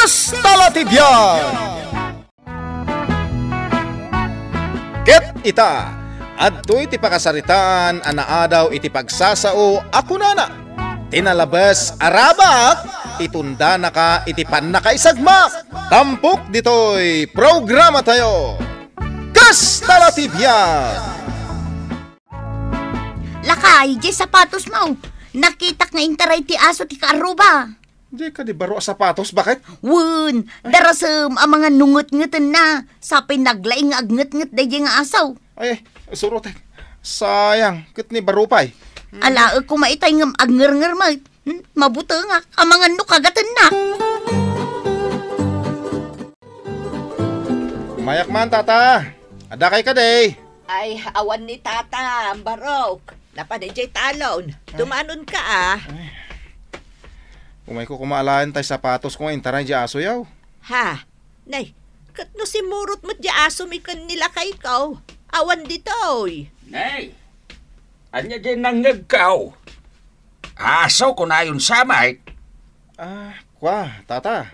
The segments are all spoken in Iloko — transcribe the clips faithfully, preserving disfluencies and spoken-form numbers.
Kasta la ti biag! Ket ita, adtoy ti pakasaritaan a naadaw iti pagsasao a kunana, "Ti nalabes a rabak, itundanaka iti pannakaisagmak." Tampok ditoy programatayo, Kasta la ti biag! Lakay, diay sapatosmo. Nakitak nga intaray ti aso ti kaarruba. Diay kadi baro a sapatos, baket? Wen, darasem a mangan no ngetngetenna. Sapay naglaing nga agngetnget daydiay nga aso. Ay, surotek. Sayang, ket ni baro pay. Alaek koma itay ngem agngernger met. Hmm, mabutengak a mangan no kagatennak. Mayak man, tata. Adda kay kadi? Ay, awan ni tata, barok. Napan idiay talon. Ay. Tumanonka, a. Ay. Umayko koma alaen tay sapatosko nga intaray diay asoyo. Ha? Nay, ket no simmurot met diay asomi ken ni lakayko, awan ditoy. Nay, ania diay nangngegko? Aso, kunayon sa met. Ah, kua, tata.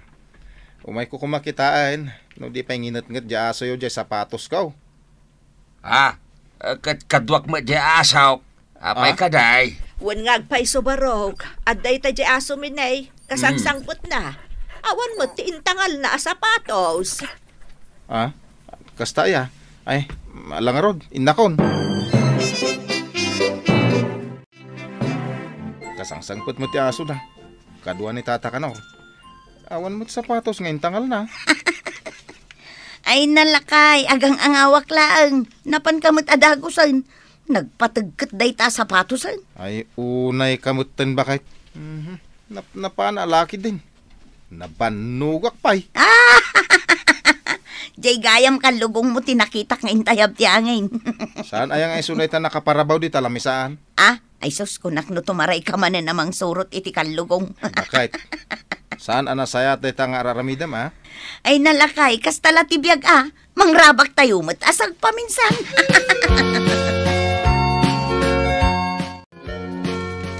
Umayko koma kitaen no di pay nginetnget diay asoyo diay sapatosko. Ah, eh, ket kaduak met diay asok. Apay kadi? Wen nga agpayso, barok. Adda ita diay asomi, nay. Kasangsangpetna. Awan met ti intangalna a sapatos. Ah, kasta aya. Ay, ala ngarud, innakon. Kasangsangpet met ti asoda. Kadua ni Tata Kanor. Awan met sapatos nga intangalna. Ay, nalakay, agang-angawak laeng. Napanka met a dagusen. Nagpategket dayta a sapatosen. Ay, unayka metten, baket. Mhm. Nap-, napana a lakidin. Nabannogak pay. Jay gayam kallugongmo ti nakitak nga intayab ti angin. Saan aya nga isu dayta nakaparabaw dita lamisaan? Ah, ay sus, kunak no tumarayka manen a mangsurot iti kallugong. Baket. Saan a nasayaat dayta nga ar-aramidem, a? Ay nalakay, kasta la ti biag, a. Mangrabaktayo met a sagpaminsan.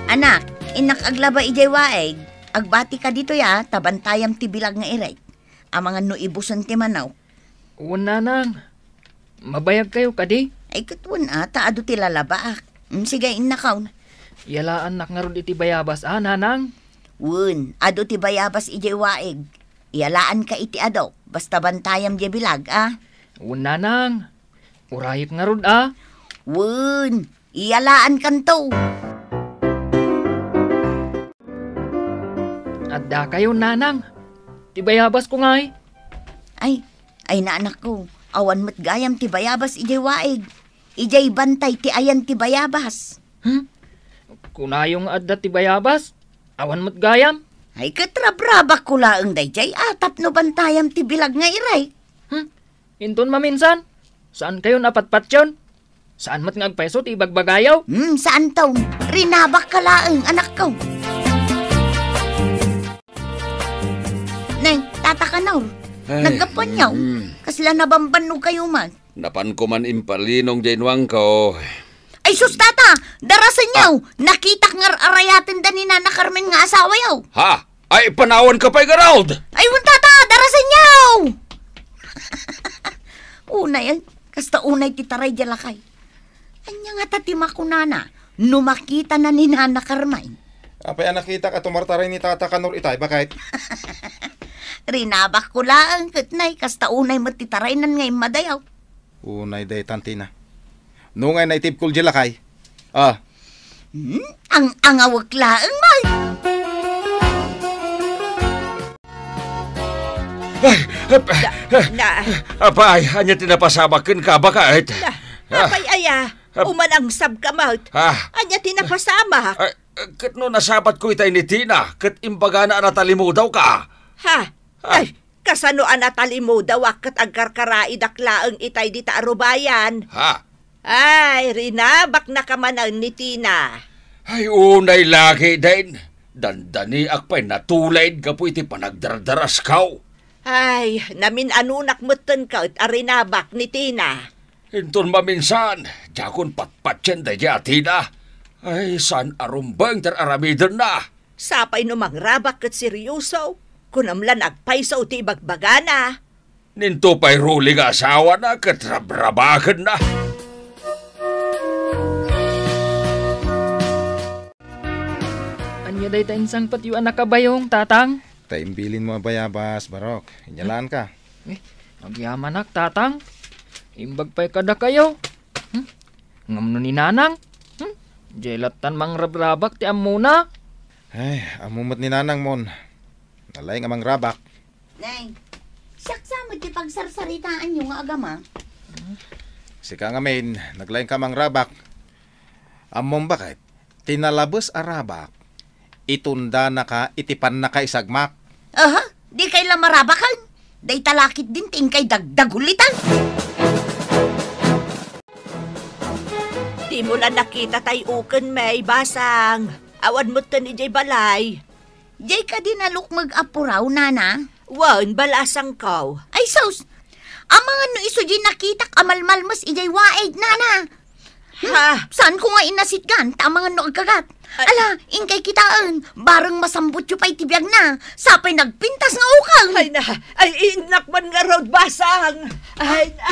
Anak, innak aglaba idiay waig. Agbatika ditoy, a, ta bantayam ti bilag nga irek. Amangan no ibusen ti manok. Wen, nanang. Mabayagkayo kadi? Ay, ket wen, a, ta adu ti lalabaak. Mm, sige, innakon. Yalaannak ngarud iti bayabas, a, nanang? Wen, adu ti bayabas idiay waig. Yalaanka iti adu, basta bantayam diay bilag, a. Wen, nanang. Urayek ngarud, a. Wen, iyalaankanto. Addakayo, nanang. Ti bayabasko ngay? Ay, ay, anakko, awan met gayam ti bayabas idiay waig. Idiay bantay ti ayan ti bayabas. Hmm? Kunayo nga adda ti bayabas? Awan met gayam? Ay, ket rabrabakko laeng daydiay a tapno bantayam ti bilag nga irek. Hmm? Inton maminsan, saankayon a patpatien? Saan met nga agpayso ti ibagbagayo? Hmm, saanto. Rinabakka laeng, anakko. Nay, Tata Kanor, ay, naggapuanyo? Mm. Kasla nabambannogkayo met? Napanko man impalinong diay nuangko. Ay sus, Tata! Darasenyo! Ah. Nakitak nga ar-arayatenda ni Nana Carmen nga asawayo. Ha? Ay, panawanka pay garud! Ay, wen, Tata! Darasenyo! Unay, ay, kasta unay ti taray diay lakay. Ania ngata ti makunana no makitana ni Nana Carmen? Apay a nakitak a tumartaray ni Tata Kanor itay, baket? Rinabakko laeng ket nay, kasta unay met ti taraynan nga immadayo. Unay daytan, Tina. No ngay naitibkol diay lakay? Ah. Hmm? Ang-angawek laeng, Mal. Ay, ap-, Da-, na- apay, ania ti napasamak kenka, baket? Na-, Ah. Apay aya? Ap-, umanangsabka met. Ah. Ania ti napasamak? Ay, ket no nasabatko itay ni Tina, ket imbagana a natalimudawka. Ha? Ah. Ay, kasano a natalimudawak ket agkarkaraidak laeng itay dita a rubayan? Ha? Ay, rinabaknaka manen ni Tina. Ay, unay lagi, den. Dandaniak pay natulid gapu iti panagdardarasko. Ay, namin-anonak metten ket a rinabak ni Tina. Inton maminsan, diakon patpatien daydiay a Tina. Ay, saan a rumbeng ti ar-aramidenna. Sapay no mangrabak ket seryoso. Kunam la nagpayso ti ibagbagana. Ninto pay ruli nga asawana ket rabrabakenna. Ania dayta insangpetyo a nakabayong, Tatang? Ta imbilinmo a bayabas, Barok. Inyalaanka. Eh, agyamanak, Tatang. Imbag pay kadakayo. Hmm? Ngem no ni Nanang? Hmm? Diay lattan mangrabrabak ti ammona. Ay, ammo met ni Nanang, Mon. Nalaing a mangrabak. Nay, siak sa met ti pagsarsaritaanyo nga agama. Sika ngamin, naglaingka a mangrabak. Ammom baket, ti nalabes a rabak, itundanaka iti pannakaisagmak. Aha, dikay la marabaken? Dayta la ketdin ti inkay dagdagulitan. Dimo la nakita tay uken, May, basang. Awan metten idiay balay. Diay kadi nalukmeg a puraw, nana? Wen, balasangko. Ay, sus! Amangan no isu diay nakitak a malmalmes idiay waig, nana. Hmm? Ha? Saanko nga inasitgan, ta amangan no agkagat. Ay. Ala, inkay kitaen, bareng masambutyo pay ti biagna. Sapay nagpintas nga uken. Ay na, ay innak man ngarud, basang. Ay na.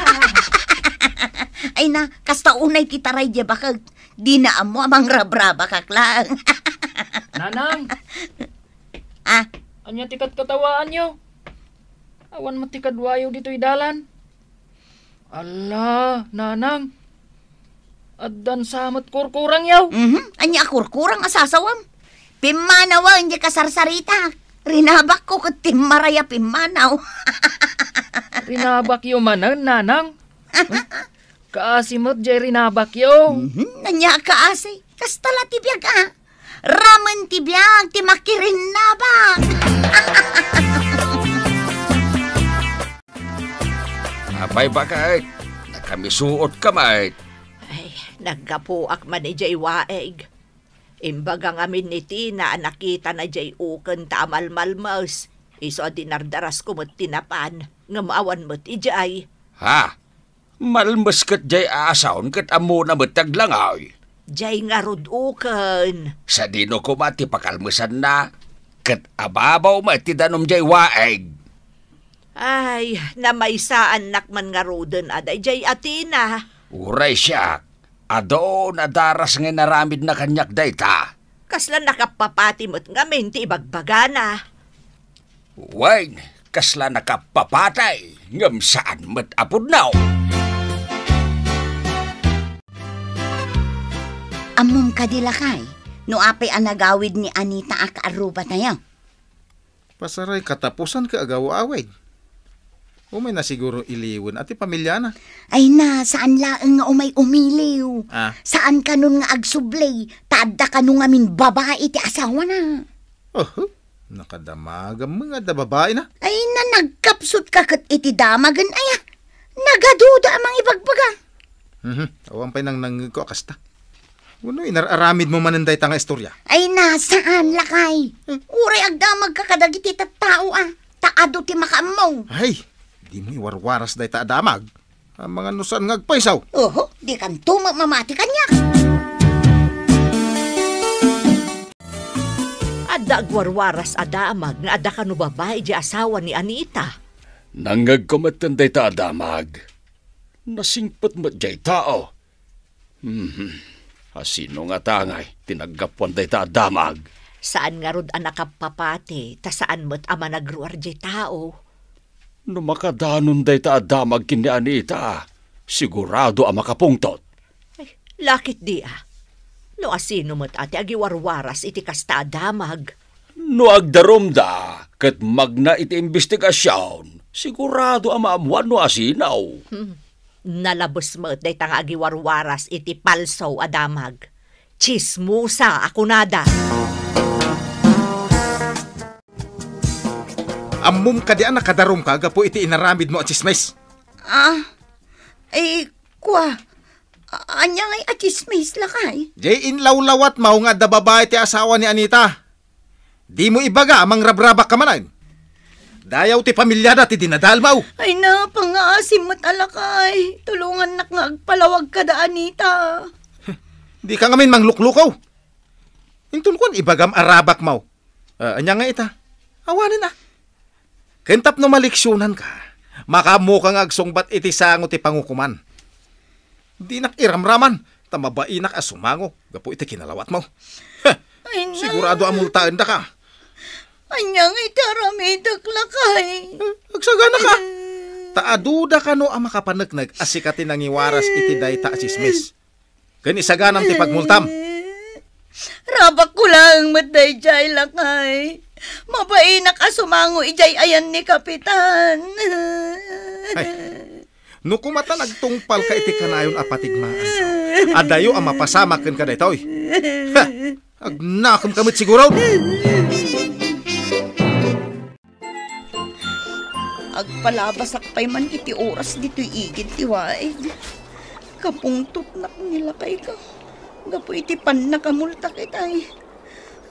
Ay na, kasta unay ti taray diay bakek. Dina ammo a mangrabrabakak laeng. Nanang! Ah? Ania ti katkatawaanyo? Awan met ti kaduayo ditoy dalan. Ala, Nanang! Addan sa met kurkurangyo? Mhm. Ania a kurkurang a sasawem? Pimmanawen diay kasarsaritak. Rinabakko ket timmaray a pimmanaw. Rinabakyo manen, Nanang? Kaasi met diay rinabakyo. Mhm, ania a kaasi? Kasta la ti biag, a. Ramen ti biag ti makirinnabak. Apay, baket? Nakamisuotka met. Ay, naggapuak man idiay waig. Imbaga ngamin ni Tina a nakitana diay uken ta amalmalmes. Isu a dinardarasko met ti napan, ngem awan met idiay. Ha? Malmes ket diay a asaon ket ammona met ti aglangoy. Diay ngarud uken. Sadino koma ti pakalmesanna, ket ababaw met ti danum diay waig. Ay, namaysaannak man ngaruden a daydiay a Tina. Uray siak, adu a daras nga inaramidna kaniak dayta. Kasla nakappapati met ngamin ti ibagbagana. Wen, kasla nakappapati, ngem saan met a pudno. Ammom kadi, lakay, no apay a nagawid ni Anita a kaarrubatayo? Pasaray katapusan ket agaw-awid. Umayna siguro iliwen a ti pamiliana. Ay na, saan laeng nga umay umiliw. Ah. Saan kanon nga agsubli, ta adda kano ngamin babai ti asawana. Oho, nakadamagam nga adda babaina. Ay na, nagkapsutka ket iti damagen, aya. Nagaduda a mangibagbaga. Mhm, awan pay nangnangngegko a kasta. Wenno inar-aramidmo manen dayta nga istorya? Ay na, saan, lakay. Hmm. Uray agdamagka kadagiti tattao, a, ta adu ti makaammo. Ay, dimo iwarwaras dayta a damag. Amangan no saan nga agpayso. Oho, dikanto mamati kaniak. Adda agwarwaras a damag nga adda kano babai diay asawa ni Anita. Nangngegko metten dayta a damag. Nasingpet met diay tao. Hmm. Asino ngata ngay ti naggapuan dayta a damag? Saan ngarud a nakappapati, ta saan met a managruar diay tao. No makadanon dayta a damag ken ni Anita, sigurado a makapungtot. Ay, lakit di a. No asino met a ti agiwarwaras iti kasta a damag? No agdarumda ket magna iti imbestigasion, sigurado a maammuan no asino. Hmm. Nalabes met dayta nga agiwarwaras iti palso a damag. Tsismosa a kunada. Ammom kadi a nakadarumka gapu iti inaramidmo a tsismis? Ah, eh, kua, a-, ania ngay a tsismis, lakay? Jay inlawlawatmo nga adda babai ti asawa ni Anita. Dimo ibaga a mangrabrabakka manen. Dayaw ti pamiliada ti dinadalmaw. Ay na, pangngaasim met a lakay. Tulongannak nga agpalawag kada Anita. Dika ngamin mangluklukaw. Inton kuan ibagam a rabakmaw. Ah, ania nga ita? Awanen a. Ken tapno maleksionanka, makaammoka nga agsungbat iti sango ti pangukoman. Dinak iramraman, ta mabainak a sumango gapu iti kinalawatmo. Heh! Ay, na. Sigurado a multaendaka. Ania nga iti aramidek, lakay? Eh, agsaganaka. Ta aduda kano a makapaneknek a sika ti nangiwaras iti dayta a tsismis. Ken isaganam ti pagmultam. Rabakko laeng met daydiay, lakay. Mabainak a sumango idiay ayan ni Kapitan. Ay, no koma ta nagtungpalka iti kanayon a patigmaanka, adayo a mapasamak kenka daytoy. Ha! Agnakemka met siguro. Agpalabasak pay man iti oras ditoy igid ti waig. Kapungtotnak ni lakayko gapu iti pannakamultak itay.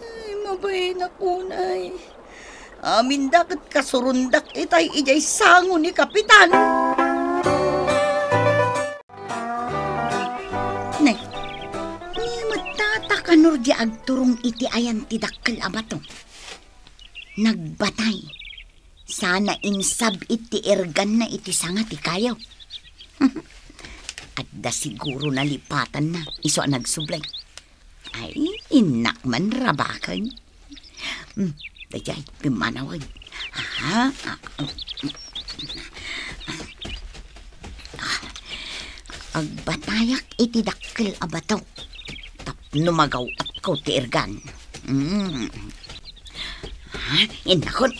Ay, mabainak unay. Aminda ket kasurondak itay idiay sango ni Kapitan. Ne, ni met tata kanor di agturong iti ayan ti dakkel a bato. Nagbatay. Sana insab-it ti irganna iti sanga ti kayo. Adda siguro nalipatanna, isu a nagsubli. Ay, innak man rabaken. Hmm, daydiay, pimmanawen. Aha, ah, ah, ah. Agbatayak iti dakkel a bato. Tapno magaw-atko ti irgan. Hmm. Ha? Innakon.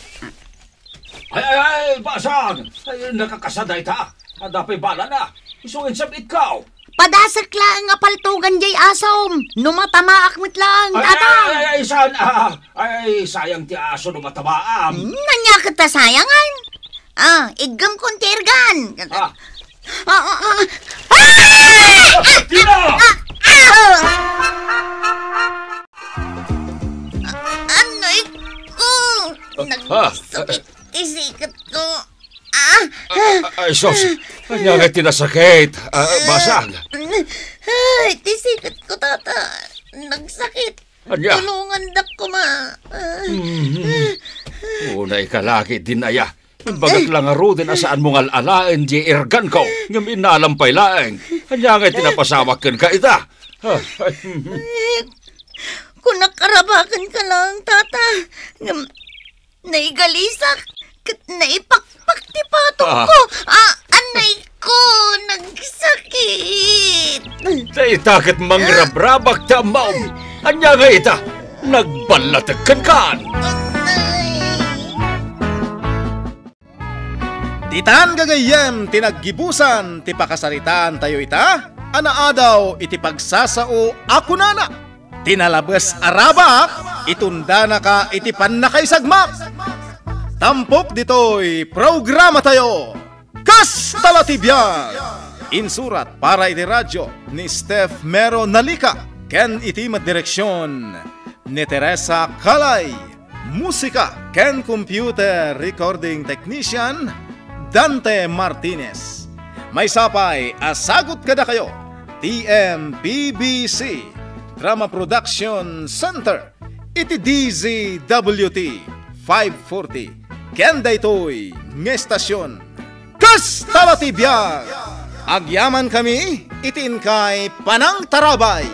Ay, ay, ay, basang! Ay, nakakasada ita. Adda pay balana. Isu nga insab-itko. Padasek laeng nga paltogan jay asom. No matamaak met laeng, ay, tata. Ay, ay, ay, saan? Ah, ay, sayang ti aso no matamaam. Hmm, ania ket ta sayangan? Ah, iggemkon ti irgan. Ah. Ah, ah, ah. Ah! Tina! Ah! Ah! Annoy ko! Ah, ah, nagsakit ti siketko. Ah! Ah, ah, ay, sus! Ania nga ti nasakit? Ah, basang! Ay, ti siketko, tata. Nagsakit. Ania? Tulongandak koma. Ah. Mhm. Unay ka lagi, Dinaya. Imbagak la ngaruden a saanmo nga al-alaen diay irganko, ngem innalam pay laeng. Ania nga ti napasamak kenka ita? Ah, ay, mhm. Eh, kunak a rabakenka laeng, tata. Ngem naigalisak ket naipakpak ti patongko. Ah. Ah, anay ko, nagsakit. Dayta ket mangrabrabak ti ammom. Ania nga ita? Nagballatek kenkan. Ditan gagayyem ti naggibusan ti pakasaritaantayo ita a naadaw iti pagsasao a kunana, ti nalabes a rabak, itundanaka iti pannakaisagmak. Tampok ditoy programatayo, Kasta la ti biag! Insurat para iti radio ni Steph Mero Nalica ken iti met direksion ni Teresa Calay. Musika ken computer recording technician, Dante Martinez. Maysa pay a sagut kadakayo, T M P B C Drama Production Center, iti D Z W T five forty, ken daytoy nga estasion. Kasta la ti biag! Agyamankami iti inkay panangtarabay.